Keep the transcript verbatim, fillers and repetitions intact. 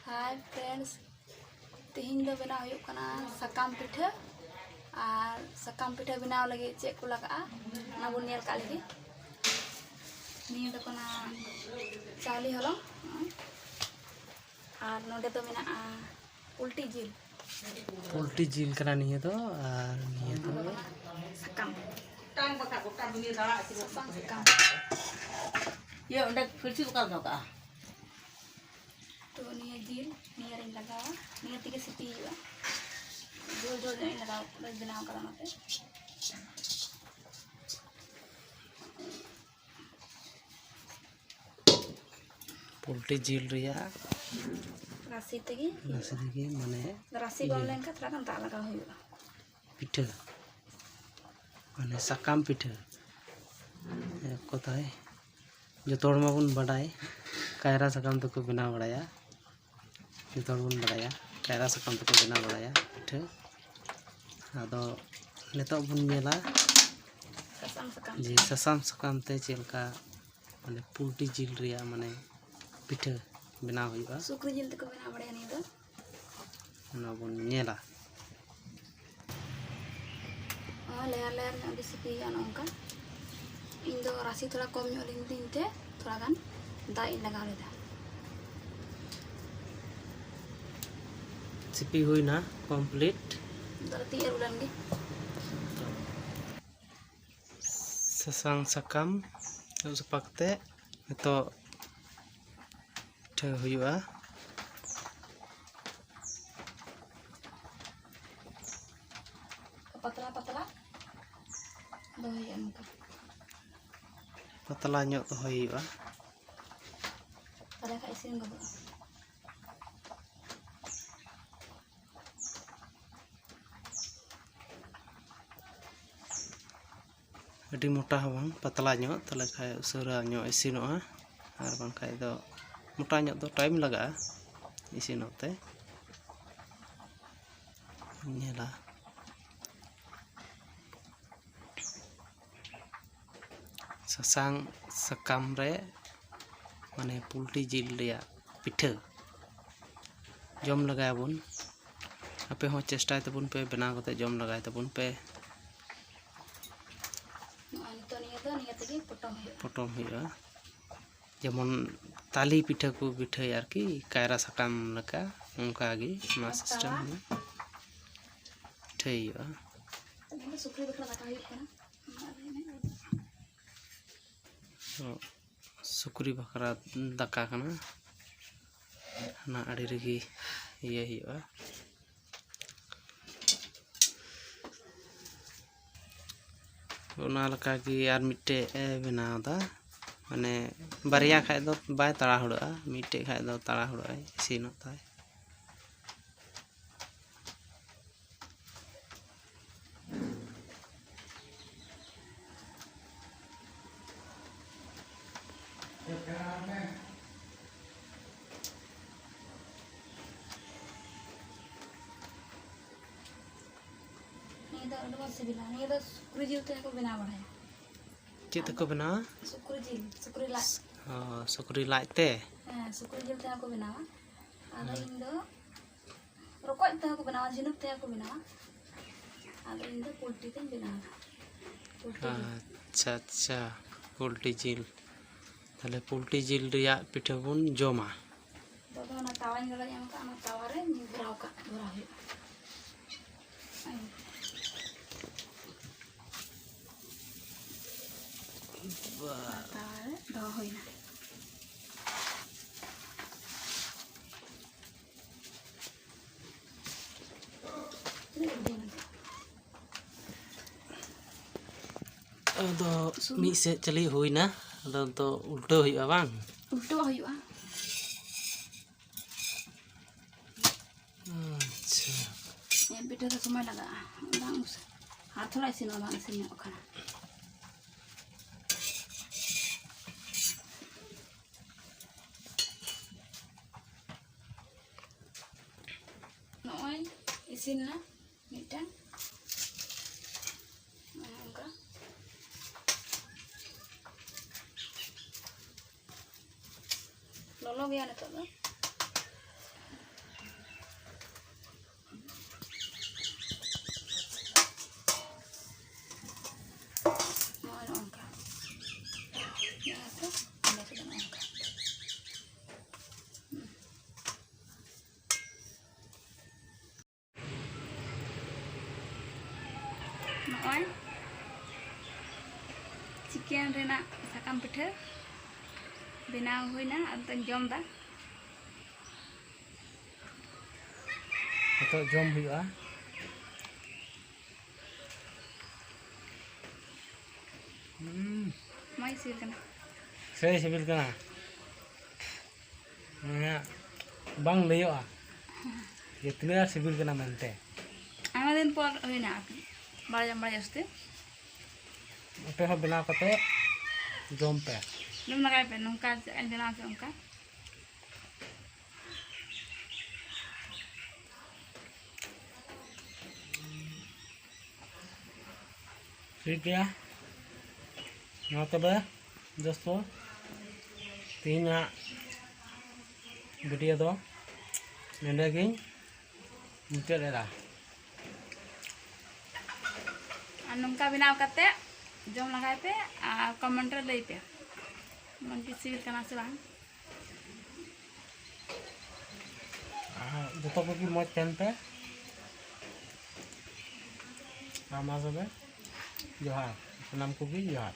Hi friends, ᱛᱮᱦᱮᱧ ᱫᱚ ᱵᱮᱱᱟᱣ ᱦᱩᱭᱩᱜ ᱠᱟᱱᱟ ᱥᱟᱠᱟᱢ ᱯᱤᱴᱷᱟᱹ᱾ ᱟᱨ ᱥᱟᱠᱟᱢ ᱯᱤᱴᱷᱟᱹ ᱵᱮᱱᱟᱣ ᱞᱟᱹᱜᱤᱫ ᱪᱮᱫ ᱠᱚ ᱞᱟᱜᱟᱜᱼᱟ, ᱚᱱᱟ ᱵᱚᱱ ᱧᱮᱞ ᱠᱟᱜ ᱞᱮᱜᱮ᱾ ᱱᱤᱭᱟᱹ ᱫᱚ ᱠᱟᱱᱟ ᱪᱟᱣᱞᱮ ᱦᱚᱞᱚᱝ, ᱟᱨ ᱱᱚᱰᱮ ᱫᱚ ᱢᱮᱱᱟᱜᱼᱟ ᱯᱳᱞᱴᱤ ᱡᱤᱞ᱾ ᱯᱳᱞᱴᱤ ᱡᱤᱞ ᱠᱟᱱᱟ ᱱᱤᱭᱟᱹ ᱫᱚ, ᱟᱨ ᱱᱤᱭᱟᱹ ᱫᱚ ᱥᱟᱠᱟᱢ᱾ ᱥᱟᱥᱟᱝ ᱥᱟᱠᱟᱢ᱾ ᱤᱭᱟᱹ, ᱚᱸᱰᱮ ᱯᱷᱤᱨᱥᱤ ᱫᱚᱠᱟᱱ ᱫᱚᱦᱚ ᱠᱟᱜᱼᱟ᱾ ᱛᱚ ᱱᱤᱭᱟᱹ ᱡᱤᱞ ᱱᱤᱭᱟᱹ ᱨᱤᱧ ᱞᱟᱜᱟᱣᱟ, ᱱᱤᱭᱟᱹ ᱛᱮᱜᱮ ᱥᱤᱯᱤ ᱦᱩᱭᱩᱜᱼᱟ᱾ ᱡᱷᱳᱞ ᱡᱷᱳᱞ ᱧᱚᱜ ᱤᱧ ᱞᱟᱜᱟᱣ, ᱵᱮᱱᱟᱣ ᱠᱟᱫᱟ ᱚᱱᱟᱛᱮ᱾ ᱯᱳᱞᱴᱤ ᱡᱤᱞ ᱨᱮᱭᱟᱜ ᱨᱟᱥᱮ ᱛᱮᱜᱮ ᱨᱟᱥᱮ ᱛᱮᱜᱮ, ᱢᱟᱱᱮ, ᱨᱟᱥᱮ ᱤᱭᱟᱹ ᱵᱟᱝ ᱞᱮᱱᱠᱷᱟᱱ ᱛᱷᱚᱲᱟ ᱜᱟᱱ ᱫᱟᱜ ᱞᱟᱜᱟᱣ ᱦᱩᱭᱩᱜᱼᱟ᱾ ᱯᱤᱴᱷᱟᱹ, ᱢᱟᱱᱮ, ᱥᱟᱠᱟᱢ ᱯᱤᱴᱷᱟᱹ᱾ ᱮ, ᱠᱚᱛᱷᱟᱭ, ᱡᱚᱛᱚ ᱦᱚᱲ ᱢᱟᱵᱚᱱ ᱵᱟᱰᱟᱭ, ᱠᱟᱭᱨᱟ ᱥᱟᱠᱟᱢ ᱛᱮᱠᱚ ᱵᱮᱱᱟᱣ ᱵᱟᱲᱟᱭᱟ᱾ ᱡᱚᱛᱚ ᱦᱚᱲ ᱵᱚᱱ ᱵᱟᱰᱟᱭᱟ, ᱠᱟᱭᱨᱟ ᱥᱟᱠᱟᱢ ᱛᱮᱠᱚ ᱵᱮᱱᱟᱣ ᱵᱟᱲᱟᱭᱟ ᱯᱤᱴᱷᱟᱹ᱾ ᱟᱫᱚ ᱱᱤᱛᱚᱜ ᱵᱚᱱ ᱧᱮᱞᱟ ᱥᱟᱥᱟᱝ ᱥᱟᱠᱟᱢ᱾ ᱡᱮ ᱥᱟᱥᱟᱝ ᱥᱟᱠᱟᱢ ᱛᱮ ᱪᱮᱫ ᱞᱮᱠᱟ, ᱢᱟᱱᱮ, ᱯᱳᱞᱴᱤ ᱡᱤᱞ ᱨᱮᱭᱟᱜ, ᱢᱟᱱᱮ, ᱯᱤᱴᱷᱟᱹ ᱵᱮᱱᱟᱣ ᱦᱩᱭᱩᱜᱼᱟ᱾ ᱥᱩᱠᱨᱤ ᱡᱤᱞ ᱛᱮᱠᱚ ᱵᱮᱱᱟᱣ ᱵᱟᱲᱟᱭᱟ ᱱᱤᱭᱟᱹ ᱫᱚ᱾ ᱚᱱᱟ ᱵᱚᱱ ᱧᱮᱞᱟ᱾ ᱚ, ᱞᱮᱭᱟᱨ ᱞᱮᱭᱟᱨ ᱧᱚᱜ ᱜᱮ ᱥᱤᱯᱤ ᱦᱩᱭᱩᱜᱼᱟ ᱱᱚᱝᱠᱟ᱾ ᱤᱧ ᱫᱚ ᱨᱟᱥᱮ ᱛᱷᱚᱲᱟ ᱠᱚᱢ ᱧᱚᱜ ᱞᱤᱧ ᱛᱤᱧ ᱛᱮ ᱛᱷᱚᱲᱟ ᱜᱟᱱ ᱫᱟᱜ ᱤᱧ ᱞᱟᱜᱟᱣ ᱞᱮᱫᱟ᱾ ᱥᱤᱯᱤ ᱦᱩᱭᱱᱟ complete᱾ ᱫᱟᱜ ᱛᱤ ᱟᱹᱨᱩᱵ ᱞᱮᱱ ᱜᱮ᱾ ᱥᱟᱥᱟᱝ ᱥᱟᱠᱟᱢ ᱟᱹᱨᱩᱵ ᱥᱟᱯᱷᱟ ᱠᱟᱛᱮ ᱱᱤᱛᱚᱜ ᱯᱤᱴᱷᱟᱹ ᱦᱩᱭᱩᱜᱼᱟ᱾ ᱯᱟᱛᱞᱟ ᱯᱟᱛᱞᱟ ᱫᱚᱦᱚᱭ ᱦᱩᱭᱩᱜᱼᱟ ᱱᱚᱝᱠᱟ᱾ ᱯᱟᱛᱞᱟ ᱧᱚᱜ ᱫᱚᱦᱚᱭ ᱦᱩᱭᱩᱜᱼᱟ᱾ ᱛᱟᱦᱞᱮ ᱠᱷᱟᱡ ᱤᱥᱤᱱ ᱜᱚᱫᱚᱜᱼᱟ᱾ ᱟᱹᱰᱤ ᱢᱚᱴᱟ ᱦᱚᱸ ᱵᱟᱝ, ᱯᱟᱛᱞᱟ ᱧᱚᱜ, ᱛᱟᱦᱞᱮ ᱠᱷᱟᱡ ᱩᱥᱟᱹᱨᱟ ᱧᱚᱜ ᱤᱥᱤᱱᱚᱜᱼᱟ᱾ ᱟᱨ ᱵᱟᱝᱠᱷᱟᱡ ᱫᱚ ᱢᱚᱴᱟ ᱧᱚᱜ ᱫᱚ time ᱞᱟᱜᱟᱜᱼᱟ ᱤᱥᱤᱱᱚᱜ ᱛᱮ᱾ ᱧᱮᱞᱟ᱾ ᱥᱟᱥᱟᱝ ᱥᱟᱠᱟᱢ ᱨᱮ, ᱢᱟᱱᱮ, ᱯᱳᱞᱴᱤ ᱡᱤᱞ ᱨᱮᱭᱟᱜ ᱯᱤᱴᱷᱟᱹ᱾ ᱡᱚᱢ ᱞᱮᱜᱟᱭᱟᱵᱚᱱ᱾ ᱟᱯᱮ ᱦᱚᱸ ᱪᱮᱥᱴᱟᱭ ᱛᱟᱵᱚᱱ ᱯᱮ, ᱵᱮᱱᱟᱣ ᱠᱟᱛᱮ ᱡᱚᱢ ᱞᱮᱜᱟᱭ ᱛᱟᱵᱚᱱ ᱯᱮ᱾ ᱱᱚᱜᱼᱚᱭ ᱱᱤᱛᱚᱜ ᱱᱤᱭᱟᱹ ᱫᱚ ᱱᱤᱭᱟᱹ ᱛᱮᱜᱮ ᱯᱚᱴᱚᱢ ᱦᱩᱭᱩᱜᱼᱟ᱾ ᱯᱚᱴᱚᱢ ᱦᱩᱭᱩᱜᱼᱟ᱾ ᱡᱮᱢᱚᱱ ᱛᱟᱞᱮ ᱯᱤᱴᱷᱟᱹ ᱠᱚ ᱯᱤᱴᱷᱟᱹᱭᱟ ᱟᱨᱠᱤ, ᱠᱟᱭᱨᱟ ᱥᱟᱠᱟᱢ ᱞᱮᱠᱟ, ᱚᱱᱠᱟ ᱜᱮ ᱱᱚᱣᱟ ᱟᱨ system ᱛᱟᱣᱟ? ᱜᱮ ᱯᱤᱴᱷᱟᱹᱭ ᱦᱩᱭᱩᱜᱼᱟ᱾ ᱛᱮᱦᱮᱧ ᱫᱚ ᱥᱩᱠᱨᱤ ᱵᱟᱠᱷᱨᱟ ᱫᱟᱠᱟ ᱦᱩᱭᱩᱜ ᱠᱟᱱᱟ᱾ ᱛᱚ, ᱥᱩᱠᱨᱤ ᱵᱟᱠᱷᱨᱟ ᱫᱟᱠᱟ ᱠᱟᱱᱟ, ᱦᱟᱱᱟ ᱟᱲᱮ ᱨᱮᱜᱮ ᱤᱭᱟᱹ ᱦᱩᱭᱩᱜᱼᱟ᱾ ᱚᱱᱟ ᱞᱮᱠᱟᱜᱮ ᱟᱨ ᱢᱤᱫᱴᱮᱡ ᱮ ᱵᱮᱱᱟᱣ ᱮᱫᱟ, ᱢᱟᱱᱮ ᱵᱟᱨᱭᱟ ᱠᱷᱟᱡ ᱫᱚ ᱵᱟᱭ ᱛᱟᱲᱟᱦᱩᱲᱟᱹᱜᱼᱟ, ᱢᱤᱫᱴᱮᱡ ᱠᱷᱟᱡ ᱫᱚ ᱛᱟᱲᱟᱦᱩᱲᱟᱹᱜᱼᱟᱭ, ᱤᱥᱤᱱᱚᱜ ᱛᱟᱭ᱾ ᱱᱤᱭᱟᱹ ᱫᱚ ᱟᱹᱰᱤ ᱢᱚᱡᱽ ᱥᱤᱵᱤᱞᱟ᱾ ᱱᱤᱭᱟᱹ ᱫᱚ ᱥᱩᱠᱨᱤ ᱡᱤᱞ ᱛᱮᱦᱚᱸ ᱠᱚ ᱵᱮᱱᱟᱣ ᱵᱟᱲᱟᱭᱟ᱾ ᱪᱮᱫ ᱛᱮᱠᱚ ᱵᱮᱱᱟᱣᱟ? ᱥᱩᱠᱨᱤ ᱡᱤᱞ, ᱥᱩᱠᱨᱤ ᱞᱟᱡ᱾ ᱚ, ᱥᱩᱠᱨᱤ ᱞᱟᱡ ᱛᱮ? ᱦᱮᱸ, ᱥᱩᱠᱨᱤ ᱡᱤᱞ ᱛᱮᱦᱚᱸ ᱠᱚ ᱵᱮᱱᱟᱣᱟ᱾ ᱟᱫᱚ ᱦᱮᱸ᱾ ᱤᱧ ᱫᱚ ᱨᱚᱠᱚᱡ ᱛᱮᱦᱚᱸ ᱠᱚ ᱵᱮᱱᱟᱣᱟ, ᱡᱷᱤᱱᱩᱠ ᱛᱮᱦᱚᱸ ᱠᱚ ᱵᱮᱱᱟᱣᱟ᱾ ᱟᱫᱚ ᱤᱧ ᱫᱚ ᱯᱳᱞᱴᱤ ᱛᱤᱧ ᱵᱮᱱᱟᱣᱟ᱾ ᱯᱳᱞᱴᱤ ᱡᱤᱞ᱾ ᱟᱪᱪᱷᱟ, ᱟᱪᱪᱷᱟ, ᱯᱳᱞᱴᱤ ᱡᱤᱞ᱾ ᱛᱟᱦᱞᱮ ᱯᱳᱞᱴᱤ ᱡᱤᱞ ᱨᱮᱭᱟᱜ ᱯᱤᱴᱷᱟᱹ ᱵᱚᱱ ᱡᱚᱢᱟ᱾ ᱱᱤᱛᱚᱜ ᱫᱚ ᱚᱱᱟ ᱛᱟᱣᱟᱧ ᱞᱚᱞᱚᱧ ᱮᱢ ᱠᱟᱜᱼᱟ, ᱚᱱᱟ ᱛᱟᱣᱟ ᱨᱮ ᱵᱷᱚᱨᱟᱣ ᱠᱟᱜ, ᱵᱷᱚᱨᱟᱣ ᱦᱩᱭᱩᱜᱼᱟ᱾ ᱚᱱᱟ ᱛᱟᱣᱟ ᱨᱮ ᱫᱚᱦᱚ ᱦᱩᱭᱱᱟ᱾ ᱟᱫᱚ ᱥᱩᱱᱩᱢ᱾ ᱢᱤᱫ ᱥᱮᱫ ᱪᱟᱹᱞᱤ ᱦᱩᱭᱱᱟ, ᱟᱫᱚ ᱱᱤᱛᱚᱜ ᱩᱞᱴᱟᱹᱣ ᱦᱩᱭᱩᱜᱼᱟ, ᱵᱟᱝ? ᱩᱞᱴᱟᱹᱣ ᱦᱩᱭᱩᱜᱼᱟ᱾ ᱟᱪᱪᱷᱟ᱾ ᱦᱮᱸ, ᱯᱤᱴᱷᱟᱹ ᱫᱚ ᱥᱚᱢᱚᱭ ᱞᱟᱜᱟᱜᱼᱟ, ᱵᱟᱝ ᱩᱥᱟᱹ-, ᱟᱨ ᱛᱷᱚᱲᱟ ᱤᱥᱤᱱᱚᱜᱼᱟ, ᱵᱟᱝ ᱤᱥᱤᱱ ᱧᱚᱜ ᱠᱟᱱᱟ᱾ ᱱᱚᱜᱼᱚᱭ ᱤᱥᱤᱱ ᱮᱱᱟ ᱢᱤᱫᱴᱟᱝ᱾ ᱱᱚᱜᱼᱚ ᱱᱚᱝᱠᱟ᱾ ᱞᱚᱞᱚ ᱜᱮᱭᱟ ᱱᱤᱛᱚᱜ ᱫᱚ᱾ ᱱᱚᱜᱼᱚᱭ ᱪᱤᱠᱮᱱ ᱨᱮᱱᱟᱜ ᱥᱟᱠᱟᱢ ᱯᱤᱴᱷᱟᱹ ᱵᱮᱱᱟᱣ ᱦᱩᱭᱱᱟ, ᱟᱫᱚᱧ ᱡᱚᱢ ᱫᱟ᱾ ᱱᱤᱛᱚᱜ ᱡᱚᱢ ᱦᱩᱭᱩᱜᱼᱟ᱾ ᱦᱩᱸ᱾ ᱢᱚᱡᱽ ᱥᱤᱵᱤᱞ ᱠᱟᱱᱟ᱾ ᱥᱮᱭ ᱥᱤᱵᱤᱞ ᱠᱟᱱᱟ᱾ ᱢᱟᱱᱮ ᱵᱟᱝ ᱞᱟᱹᱭᱚᱜᱼᱟ ᱡᱮ ᱛᱤᱱᱟᱹᱜ ᱟᱸᱴ ᱥᱤᱵᱤᱞ ᱠᱟᱱᱟ ᱢᱮᱱᱛᱮ᱾ ᱟᱭᱢᱟ ᱫᱤᱱ ᱯᱚᱨ ᱦᱩᱭᱱᱟ ᱟᱨᱠᱤ, ᱵᱟᱲᱮ ᱡᱚᱢ ᱵᱟᱲᱮ ᱡᱟᱹᱥᱛᱤ᱾ ᱟᱯᱮ ᱦᱚᱸ ᱵᱮᱱᱟᱣ ᱠᱟᱛᱮ ᱡᱚᱢ ᱯᱮ᱾ ᱡᱚᱢ ᱞᱟᱜᱟᱭ ᱯᱮ, ᱱᱚᱝᱠᱟ ᱪᱮᱫ ᱞᱮᱠᱟᱧ ᱵᱮᱱᱟᱣ ᱠᱮᱫ ᱚᱱᱠᱟ᱾ ᱴᱷᱤᱠ ᱜᱮᱭᱟ, ᱢᱟ ᱛᱚᱵᱮ ᱫᱳᱥᱛᱚ, ᱛᱮᱦᱮᱧᱟᱜ ᱵᱷᱤᱰᱤᱭᱳ ᱫᱚ ᱱᱚᱸᱰᱮ ᱜᱤᱧ ᱢᱩᱪᱟᱹᱫ ᱮᱫᱟ᱾ ᱟᱨ ᱱᱚᱝᱠᱟ ᱵᱮᱱᱟᱣ ᱠᱟᱛᱮ ᱡᱚᱢ ᱞᱟᱜᱟᱭ ᱯᱮ ᱟᱨ ᱠᱚᱢᱮᱱᱴ ᱨᱮ ᱞᱟᱹᱭ ᱯᱮ, ᱢᱚᱡᱽ ᱜᱮ ᱥᱤᱵᱤᱞ ᱠᱟᱱᱟ ᱥᱮ ᱵᱟᱝ᱾ ᱟᱨ ᱡᱚᱛᱚ ᱠᱚᱜᱮ ᱢᱚᱡᱽ ᱛᱟᱦᱮᱱ ᱯᱮ᱾ ᱟᱨ ᱢᱟ ᱛᱚᱵᱮ ᱡᱚᱦᱟᱨ, ᱥᱟᱱᱟᱢ ᱠᱚᱜᱮ ᱡᱚᱦᱟᱨ᱾